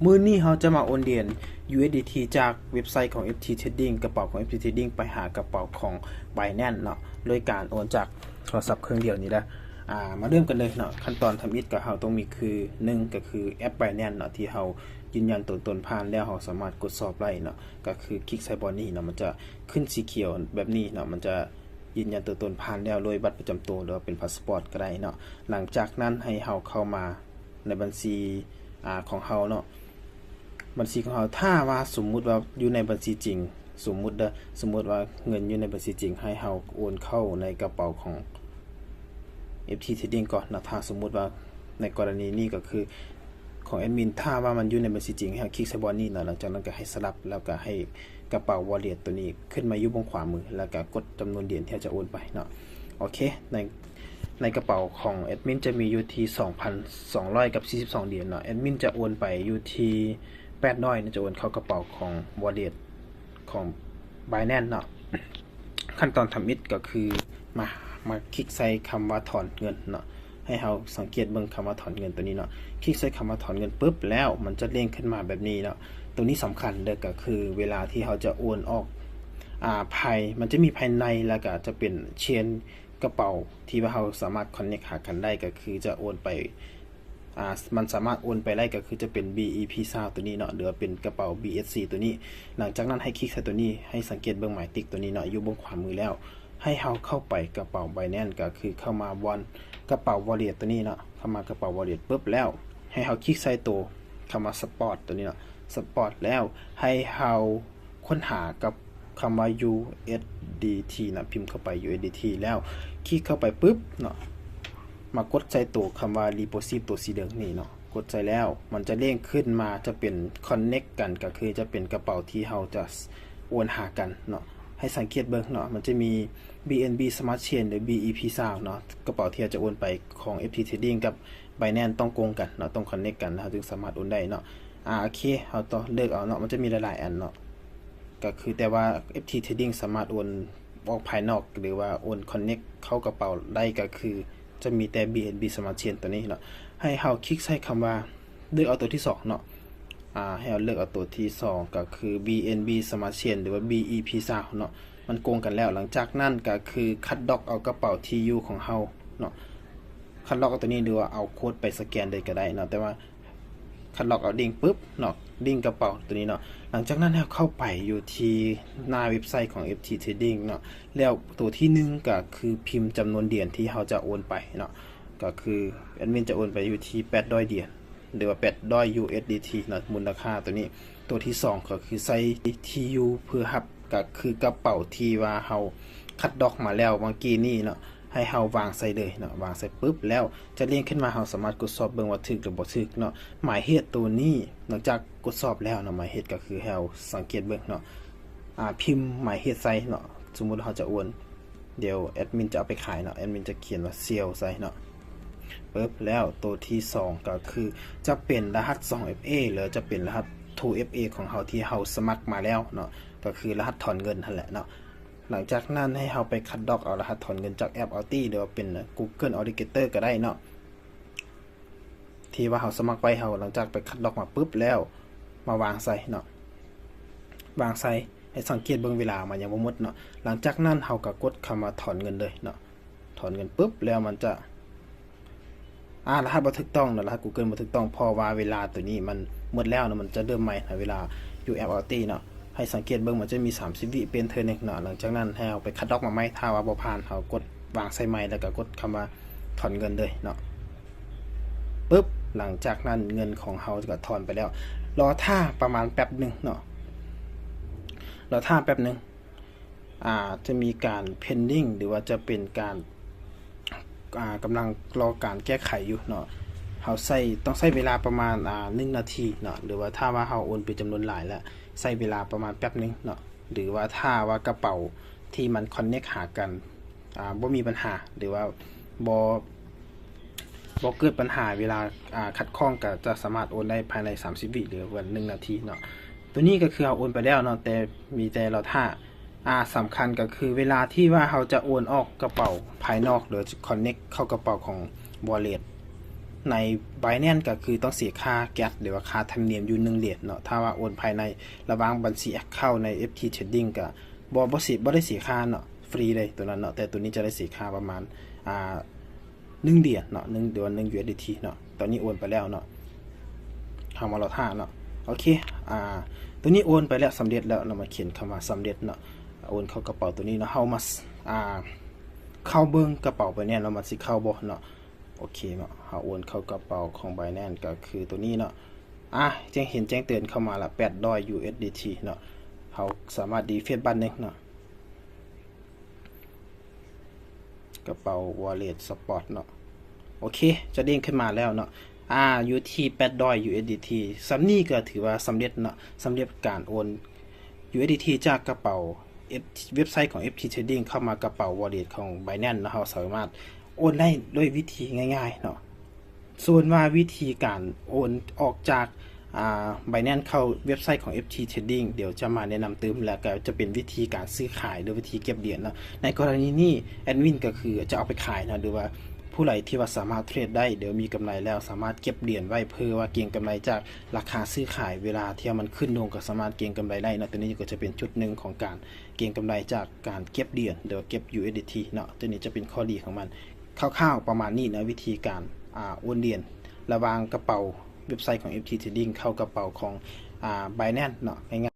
ມື້ນີ້ເຮົາຈະມາໂອນຫຼຽນ USDT ຈາກເວັບໄຊຂອງ FT Trading ກະເປົາຂອງ FT Trading ໄປຫາກະເປົາຂອງ Binance ເນາະ ໂດຍການໂອນຈາກໂທລະສັບເຄື່ອງດຽວນີ້ແຫຼະ. ອາ ມາເລີ່ມກັນເລີຍເນາະ. ຂັ້ນຕອນທຳອິດກະເຮົາຕ້ອງມີຄື ໜຶ່ງ ກະຄືແອັບ Binance ເນາະ ທີ່ເຮົາຢືນຢັນຕົວຕົນຜ່ານແລ້ວ ເຮົາສາມາດກວດສອບໄດ້ເນາະ. ກະຄືຄລິກໃສ່ບ່ອນນີ້ເນາະ ມັນຈະຂຶ້ນສີຂຽວແບບນີ້ເນາະ ມັນຈະ ຢືນຢັນຕົວຕົນຜ່ານແລ້ວໂດຍບັດປະຈຳໂຕ ຫຼືວ່າເປັນພາສປອດກະໄດ້ເນາະ. ຫຼັງຈາກນັ້ນໃຫ້ເຮົາເຂົ້າມາໃນບັນຊີ ອາ ຂອງເຮົາເນາະ ບັນຊີຂອງເຮົາ. ຖ້າວ່າສົມມຸດວ່າຢູ່ໃນບັນຊີຈິງ ສົມມຸດເດີ ສົມມຸດວ່າເງິນຢູ່ໃນບັນຊີຈິງ ໃຫ້ເຮົາໂອນເຂົ້າໃນກະເປົາຂອງ FT Trading ກ່ອນເນາະ. ຖ້າສົມມຸດວ່າໃນກໍລະນີນີ້ກະຄືຂອງແອັດມິນ ຖ້າວ່າມັນຢູ່ໃນບັນຊີຈິງ ໃຫ້ເຮົາຄລິກໃສ່ບ່ອນນີ້ເນາະ. ຫຼັງຈາກນັ້ນກະໃຫ້ສະຫຼັບ ແລ້ວກະໃຫ້ ກະເປົາ Wallet ໂຕນີ້ຂຶ້ນມາຢູ່ເບື້ອງຂວາມື ແລ້ວກະກົດຈຳນວນຫຼຽນທີ່ເຮົາຈະໂອນໄປເນາະ. ໂອເຄ ໃນ ໃນກະເປົາຂອງແອັດມິນຈະມີຢູ່ທີ່ສອງພັນສອງຮ້ອຍກັບສີ່ສິບສອງຫຼຽນເນາະ. ແອັດມິນຈະໂອນໄປຢູ່ທີ່ແປດຮ້ອຍເນາະ ຈະໂອນເຂົ້າກະເປົາຂອງ Wallet ຂອງ Binance ເນາະ. ຂັ້ນຕອນທຳອິດກະຄືມາ ມາຄລິກໃສ່ຄຳວ່າຖອນເງິນເນາະ. ໃຫ້ເຮົາສັງເກດເບິ່ງຄຳວ່າຖອນເງິນໂຕນີ້ເນາະ. ຄລິກໃສ່ຄຳວ່າຖອນເງິນປຶບແລ້ວ ມັນຈະເດ້ງຂຶ້ນມາແບບນີ້ເນາະ. ໂຕນີ້ສຳຄັນເດີ ກະຄືເວລາທີ່ເຮົາຈະໂອນອອກ ອາ ພາຍ ມັນຈະມີພາຍໃນ ແລ້ວກະຈະເປັນ chain ກະເປົາທີ່ວ່າເຮົາສາມາດ connect ຫາກັນໄດ້ ກະຄືຈະໂອນໄປ ອາ ມັນສາມາດໂອນໄປໄດ້ ກະຄືຈະເປັນ BEP ຊາວໂຕນີ້ເນາະ ຫຼືວ່າເປັນກະເປົາ BSC ໂຕນີ້. ຫຼັງຈາກນັ້ນໃຫ້ຄລິກໃສ່ໂຕນີ້ ໃຫ້ສັງເກດເບິ່ງໝາຍຕິກໂຕນີ້ເນາະ ຢູ່ເບື້ອງຂວາມືແລ້ວ ໃຫ້ເຮົາເຂົ້າໄປກະເປົາ Binance ກະຄືເຂົ້າມາບ່ອນກະເປົາ Wallet ໂຕນີ້ເນາະ. ເຂົ້າມາກະເປົາ Wallet ປຶບແລ້ວ ໃຫ້ເຮົາຄລິກໃສ່ໂຕຄຳວ່າ Spot ໂຕນີ້ເນາະ Spot ແລ້ວ ໃຫ້ເຮົາຄົ້ນຫາກັບຄຳວ່າ USDT ເນາະ ພິມເຂົ້າໄປ USDT ແລ້ວ ຄລິກເຂົ້າໄປປຶບເນາະ ມາກົດໃສ່ໂຕຄຳວ່າ Deposit ໂຕສີເຫຼືອງນີ້ເນາະ. ກົດໃສ່ແລ້ວ ມັນຈະເດ້ງຂຶ້ນມາ ຈະເປັນ connect ກັນ ກະຄືຈະເປັນກະເປົາທີ່ເຮົາຈະໂອນຫາກັນເນາະ. ໃຫ້ສັງເກດເບິ່ງເນາະ ມັນຈະມີ BNB Smart Chain ຫຼື BEP ຊາວເນາະ ກະເປົາທີ່ເຮົາຈະໂອນໄປຂອງ FT Trading ກັບ Binance ຕ້ອງກົງກັນເນາະ ຕ້ອງ connect ກັນ ເຮົາຈຶ່ງສາມາດໂອນໄດ້ເນາະ. ອາ ໂອເຄ ເຮົາຕໍ່ເລືອກເອົາເນາະ ມັນຈະມີຫຼາຍໆອັນເນາະ ກະຄື ແຕ່ວ່າ FT Trading ສາມາດໂອນອອກພາຍນອກ ຫຼືວ່າໂອນ connect ເຂົ້າກະເປົາໄດ້ ກະຄືຈະມີແຕ່ BNB Smart Chain ໂຕນີ້ເນາະ. ໃຫ້ເຮົາຄລິກໃສ່ຄຳວ່າ ເລືອກເອົາໂຕທີສອງເນາະ ອາ ໃຫ້ເຮົາເລືອກເອົາໂຕທີສອງ ກະຄື BNB Smart Chain ຫຼືວ່າ BEP ຊາວເນາະ ມັນກົງກັນແລ້ວ. ຫຼັງຈາກນັ້ນກະຄືຄັດລອກເອົາກະເປົາທີ່ຢູ່ຂອງເຮົາເນາະ ຄັດລອກເອົາໂຕນີ້ ຫຼືວ່າເອົາໂຄດໄປສະແກນເລີຍກະໄດ້ເນາະ ແຕ່ວ່າຄັດລອກເອົາລິ້ງປຶບເນາະ ລິ້ງກະເປົາໂຕນີ້ເນາະ. ຫຼັງຈາກນັ້ນໃຫ້ເຮົາເຂົ້າໄປຢູ່ທີ່ໜ້າເວັບໄຊຂອງ FT Trading ເນາະ ແລ້ວໂຕທີໜຶ່ງກະຄືພິມຈຳນວນຫຼຽນທີ່ເຮົາຈະໂອນໄປເນາະ ກະຄືແອັດມິນຈະໂອນໄປຢູ່ທີ່ແປດຮ້ອຍຫຼຽນ ຫຼືວ່າແປດຮ້ອຍ USDT ເນາະ ມູນລະຄ່າໂຕນີ້. ໂຕທີສອງກະຄືໃສ່ທີ່ຢູ່ເພື່ອຮັບ ກະຄືກະເປົາທີ່ວ່າເຮົາຄັດລອກມາແລ້ວເມື່ອກີ້ນີ້ເນາະ ໃຫ້ເຮົາວາງໃສ່ເລີຍເນາະ. ວາງໃສ່ປຶບແລ້ວຈະເດ້ງຂຶ້ນມາ ເຮົາສາມາດກວດສອບເບິ່ງວ່າຖືກ ຫຼືບໍ່ຖືກເນາະ. ໝາຍເຫດໂຕນີ້ ຫຼັງຈາກກວດສອບແລ້ວເນາະ ໝາຍເຫດກະຄືໃຫ້ເຮົາສັງເກດເບິ່ງເນາະ ອາ ພິມໝາຍເຫດໃສ່ເນາະ. ສົມມຸດເຮົາຈະໂອນ ດຽວແອັດມິນຈະເອົາໄປຂາຍເນາະ ແອັດມິນຈະຂຽນວ່າ Sell ໃສ່ເນາະ ປຶບແລ້ວໂຕທີສອງກະຄືຈະເປັນລະຫັດສອງ FA ຫຼືຈະເປັນລະຫັດທູ FA ຂອງເຮົາທີ່ເຮົາສະໝັກມາແລ້ວເນາະ ກະຄືລະຫັດຖອນເງິນຫັ້ນແຫຼະເນາະ. ຫຼັງຈາກນັ້ນໃຫ້ເຮົາໄປຄັດລອກເອົາລະຫັດຖອນເງິນຈາກແອັບ Alti ຫຼືວ່າເປັນ Google Authenticator ກະໄດ້ເນາະ ທີ່ວ່າເຮົາສະໝັກໄວ້. ເຮົາຫຼັງຈາກໄປຄັດລອກມາປຶບແລ້ວ ມາວາງໃສ່ເນາະ ວາງໃສ່ ໃຫ້ສັງເກດເບິ່ງເວລາມັນຍັງບໍ່ໝົດເນາະ. ຫຼັງຈາກນັ້ນເຮົາກະກົດຄຳວ່າຖອນເງິນເລີຍເນາະ ຖອນເງິນປຶບແລ້ວມັນຈະ ອາ ລະຫັດບໍ່ຖືກຕ້ອງເນາະ ລະຫັດ Google ບໍ່ຖືກຕ້ອງ ເພາະວ່າເວລາໂຕນີ້ມັນໝົດແລ້ວເນາະ ມັນຈະເລີ່ມໃໝ່ເວລາຢູ່ແອັບ Alti ເນາະ. ໃຫ້ສັງເກດເບິ່ງ ມັນຈະມີສາມສິບວິປ່ຽນເທື່ອໜຶ່ງເນາະ. ຫຼັງຈາກນັ້ນໃຫ້ເຮົາໄປຄັດລອກມາໃໝ່ ຖ້າວ່າບໍ່ຜ່ານ ເຮົາກົດວາງໃສ່ໃໝ່ ແລ້ວກະກົດຄຳວ່າຖອນເງິນເລີຍເນາະ ປຶບ. ຫຼັງຈາກນັ້ນເງິນຂອງເຮົາກະຖອນໄປແລ້ວ. ລໍຖ້າປະມານແປັບໜຶ່ງເນາະ ລໍຖ້າແປັບໜຶ່ງ ອາ ຈະມີການ pending ຫຼືວ່າຈະເປັນການ ອາ ກຳລັງລໍການແກ້ໄຂຢູ່ເນາະ. ເຮົາໃຊ້ ຕ້ອງໃຊ້ເວລາປະມານ ອາ ໜຶ່ງນາທີເນາະ ຫຼືວ່າຖ້າວ່າເຮົາໂອນເປັນຈຳນວນຫຼາຍລະ ໃຊ້ເວລາປະມານແປັບໜຶ່ງເນາະ ຫຼືວ່າຖ້າວ່າກະເປົາທີ່ມັນ connect ຫາກັນ ອາ ບໍ່ມີບັນຫາ ຫຼືວ່າບໍ່ ບໍ່ເກີດບັນຫາເວລາ ອາ ຂັດຂ້ອງ ກະຈະສາມາດໂອນໄດ້ພາຍໃນສາມສິບວິ ຫຼືວ່າໜຶ່ງນາທີເນາະ. ໂຕນີ້ກະຄືເຮົາໂອນໄປແລ້ວເນາະ ແຕ່ມີແຕ່ລໍຖ້າ. ອາ ສຳຄັນກະຄືເວລາທີ່ວ່າເຮົາຈະໂອນອອກກະເປົາພາຍນອກ ຫຼື connect ເຂົ້າກະເປົາຂອງ wallet ໃນ Binance ກໍຄືຕ້ອງເສຍຄ່າ gas ຫຼືວ່າຄ່າທຳນຽມຢູ່ໜຶ່ງຫຼຽນເນາະ. ຖ້າວ່າໂອນພາຍໃນລະຫວ່າງບັນຊີ account ໃນ ເອັຟທີ Trading ກໍບໍ່ ບໍ່ເສຍ ບໍ່ໄດ້ເສຍຄ່າເນາະ ຟຣີເລີຍໂຕນັ້ນເນາະ. ແຕ່ໂຕນີ້ຈະໄດ້ເສຍຄ່າປະມານ ອ່າ ໜຶ່ງຫຼຽນເນາະ ໜຶ່ງ ຫຼືວ່າໜຶ່ງ USDT ເນາະ. ຕອນນີ້ໂອນໄປແລ້ວເນາະ ເຮົາມາລໍຖ້າເນາະ. ໂອເຄ ອ່າ ໂຕນີ້ໂອນໄປແລ້ວ ສຳເລັດແລ້ວເນາະ. ມາຂຽນຄຳວ່າສຳເລັດເນາະ ໂອນເຂົ້າກະເປົາໂຕນີ້ເນາະ. ເຮົາມາ ອ່າ ເຂົ້າເບິ່ງກະເປົາ Binance ເນາະ ມັນຊິເຂົ້າບໍ່ເນາະ. ໂອເຄເນາະ ເຮົາໂອນເຂົ້າກະເປົາຂອງ Binance ກໍຄືໂຕນີ້ເນາະ. ອ່າ ແຈ້ງ ເຫັນແຈ້ງເຕືອນເຂົ້າມາລະ ແປດຮ້ອຍ USDT ເນາະ. ເຮົາສາມາດ refresh ບັດໜຶ່ງເນາະ ກະເປົາ Wallet Spot ເນາະ. ໂອເຄ ຈະເດ້ງຂຶ້ນມາແລ້ວເນາະ ອ່າ ຢູ່ທີ່ ແປດຮ້ອຍ USDT. ສ່ຳນີ້ກໍຖືວ່າສຳເລັດເນາະ ສຳເລັດການໂອນ USDT ຈາກກະເປົາ F- ເວັບໄຊຂອງ ເອັຟທີ Trading ເຂົ້າມາກະເປົາ Wallet ຂອງ Binance ເນາະ. ເຮົາສາມາດໂອນໄດ້ດ້ວຍວິທີງ່າຍໆເນາະ. ສ່ວນວ່າວິທີການໂອນອອກຈາກ ອ່າ Binance ເຂົ້າເວັບໄຊຂອງ ເອັຟທີ Trading ດຽວຈະມາແນະນຳຕື່ມ ແລ້ວກໍຈະເປັນວິທີການຊື້ຂາຍ ຫຼື ວິທີເກັບຫຼຽນເນາະ. ໃນກໍລະນີນີ້ ແອດມິນກໍຄືຈະເອົາໄປຂາຍເນາະ ຫຼືວ່າຜູ້ໃດທີ່ວ່າສາມາດເທຣດໄດ້ ດຽວມີກຳໄລແລ້ວສາມາດເກັບຫຼຽນໄວ້ ເພື່ອວ່າເກັງກຳໄລຈາກລາຄາຊື້ຂາຍ ເວລາທີ່ມັນຂຶ້ນລົງກໍສາມາດເກັງກຳໄລໄດ້ເນາະ. ໂຕນີ້ກໍຈະເປັນຈຸດໜຶ່ງຂອງການເກັງກຳໄລຈາກການເກັບຫຼຽນ ຫຼືວ່າເກັບ USDT ເນາະ. ໂຕນີ້ຈະເປັນຂໍ້ດີຂອງມັນ ຄ່າວໆປະມານນີ້ນະ ວິທີການ ອ່າ ໂອນຫຼຽນລະຫວ່າງກະເປົາເວັບໄຊຂອງ ເອັຟທີ Trading ເຂົ້າກະເປົາຂອງ ອ່າ Binance ເນາະ ງ່າຍໆ.